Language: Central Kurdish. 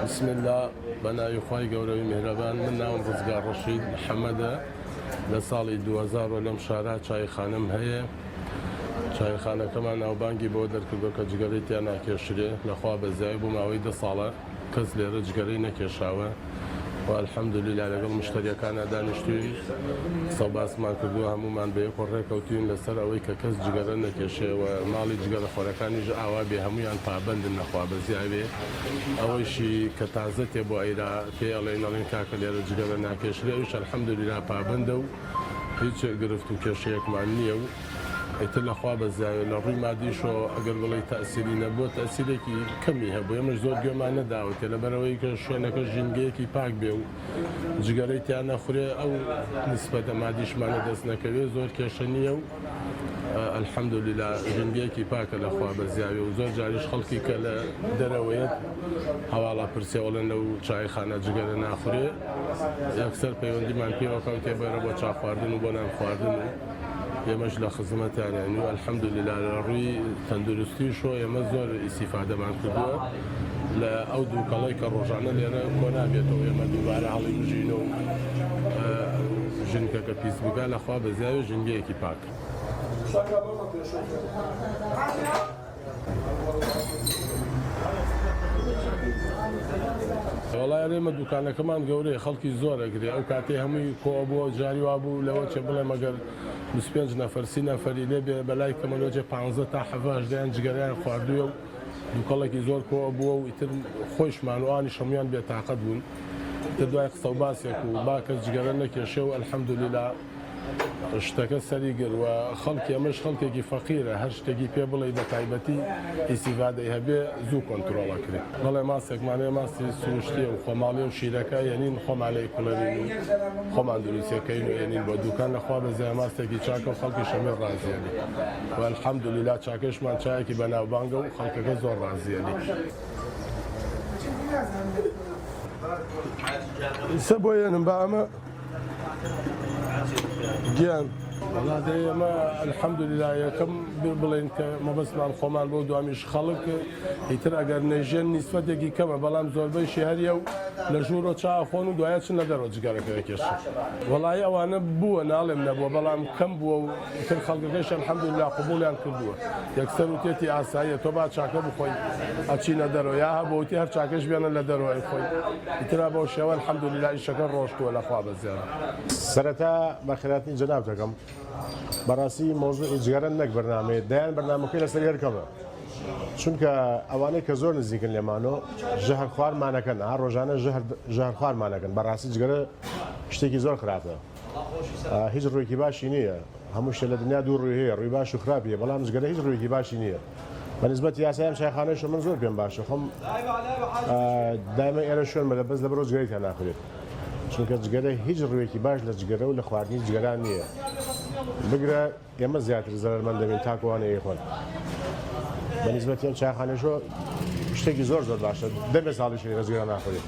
بسم اللە بە ناوی خوای گەورەوی میهرەبان من ناوم ڕزگار ڕەشید محەمەدە لە ساڵی 2000 وە لەم شارە چایخانەم هەیە چایخانەکەمان ناوبانگی بەوە دەرکردووە کە جگەرەی تیا ناکێشرێ لەخوا بەزیایی بۆ ماوەی دە ساڵە کەس لێرە جگەرەی نەکێشاوە و الحمدللە لەگەڵ مشتەریەکانا دانیشتوین قسە و باسمان کردووە هەموومان بەیەکەوە ڕێکەوتوین لەسەر ئەوەی کە کەس جگەرە نەکێشێ و ماڵی جگەرە خۆرەکانیش ئاوا بێ هەموویان پابەندن لەخوا بەزیاوێ ئەوەیشی کە تازە تێ بۆ ئەیرا پێی ئەڵێین ئەڵێن کاکە لێرە جگەرە ناکێشرێ ئەویش الحمدللە پابەندە و هیچ گرفت و کێشەیەکمان نییە و ئیتر لە خوا بەزیاوێ لە ڕووی مادیشەوە ئەگەر بڵێی تەئسیری نەبووە تەئسیرێکی کەمی هەبوو ئێمەش زۆر گوێمان نەداوەتێ لەبەرئەوەی کە شوێنەکە ژینگەیەکی پاک بێ و جگەرەی تیا نەخورێ ئەو نسبەتە مادیشمانە دەست نەکەوێ زۆر کێشە نییە و الحمدللە ژینگەیەکی پاکە لە خوا بەزیاوێ و زۆر جاریش خەڵکی کە لە دەرەوەیەت هەواڵا پرسێ ئەڵێن لەو چایخانە جگەرە ناخورێ یەکسەر پەیوەندیمان پێوە کەوتێ بەرە بۆ چا خواردن و بۆ نان خواردن و ئێمەش لە خزمەتیانین و الحمدللە لە ڕووی تەندروستیشەوە ئێمە زۆر ئیسیفادەمان کردووە لە ئەو دووکەڵەی کە ڕۆژانە لێرە کۆ نابێتەوە ئێمە دووبارە هەڵی بژین و ژینگەکە پیس بکا لەخوا بەزیاوێ ژینگەیەکی پاک. وەڵا ئێمە دوکانەکەمان گەورەیە خەڵکی زۆر ئەگرێ ئەو کاتەی هەمووی کۆ بووە جاری وا بوو لەوە چێ بڵێم ئەگەر 25 نەفەر سی نەفەری لێ بێ بەلای کەمە لۆجێ 15 تا حەڤە هەژدەیان جگەرەیان خواردووە و دووکەڵێکی زۆر کۆ بووە و ئیتر خۆیشمان و ئەوانیش هەموویان بێتاقەت بوون ئیتر دوای قسە و باسێک و با کەس جگەرە نەکێشێ و الحمدللە شتەکە سەری گر و خەڵکی ئەمەش خەڵکێکی فەقیرە هەر شتێکی پێ بڵێی بە تایبەتی ئیسیفادەی هەبێ زوو کۆنترۆڵ ئەکرێ. بەڵێ ماستێکمان هەیە ماستی سروشتیە و خۆماڵیە و شیرەکە یەنین خۆمان لێی کوڵێنین و خۆمان دروستیەکەین و یەنین بۆ دوکان لە خوا بەزیایە ماستێکی چاکە و خەڵکیش هەمووی ڕازیە لێی و الحمدللە چاکەشمان چایەکی بەناوبانگە و خەڵکەکە زۆر ڕازیە لێی. ئیسە بۆ یەنم با ئەمە گیان وەڵا دەی ئێمە الحمدللە یەکەم بڵێن کە مەبەستمان خۆمان بۆ دوامیش خەڵک ئیتر ئەگەر نەیژێن نیسبەتێکی کەمە بەڵام زۆربەیشی هەریە و لە ژوورۆ چا ئەخۆن و دوایە چن لە دەرەوە جگەرەکە ئەکێشن وەڵایی ئەوانە بووە ناڵێم نەبووە بەڵام کەم بووە و ئیتر خەڵکەکەیش الحمدللە قبوڵیان کردووە یەکسەر وتێتی ئاساییە تۆ با چاکە بخۆی ئەچینە دەرەوە یا هەبوو وتی هەر چاکەش بێنە لە دەرەوە ئەیخۆین ئیترا بەو شێوە الحمدللە ئیشەکە ڕۆشتووە لە خوا بەزیادە. سەرەتا بەخێرهاتنی جەنابت ئەکەم. بەڕاستی مەوزوعی جگەرە نەک بەرنامەیە دەیان بەرنامەکەی لەسەر هەر کەمە چونکە ئەوانەی کە زۆر نزیکن لێمانۆ ژەهر خوارمانەکەن ها ڕۆژانە ژەهر ژەهر خوارمانەکەن بەڕاستی جگەرە شتێکی زۆر خراپە هیچ ڕوویەکی باشی نییە هەموو شتێ لە دنیا دوو ڕووی هەیە ڕووی باش و خراپی هەیە بەڵام جگەرە هیچ ڕوویەکی باشی نییە بە نسبەت یاسای ئەم چایخانەیشە من زۆر پێم باشە خۆم دایمە ئێرە شوێن بە لە بەس لەبەرەوە جگەرەی تیا ناخورێت چونکە جگەرە هیچ ڕوویەکی باش لە جگەرە و لە خواردنی جگەران نییە بگرە ئێمە زیاتر زەرەرمەند دەبین تاکو ئەوانە ئەیخۆن بە نسبەتی ئەم چایخانەیشەوە شتێکی زۆر زۆر باشە دەبێ ساڵیش لێرە جگەرە ناخورێت.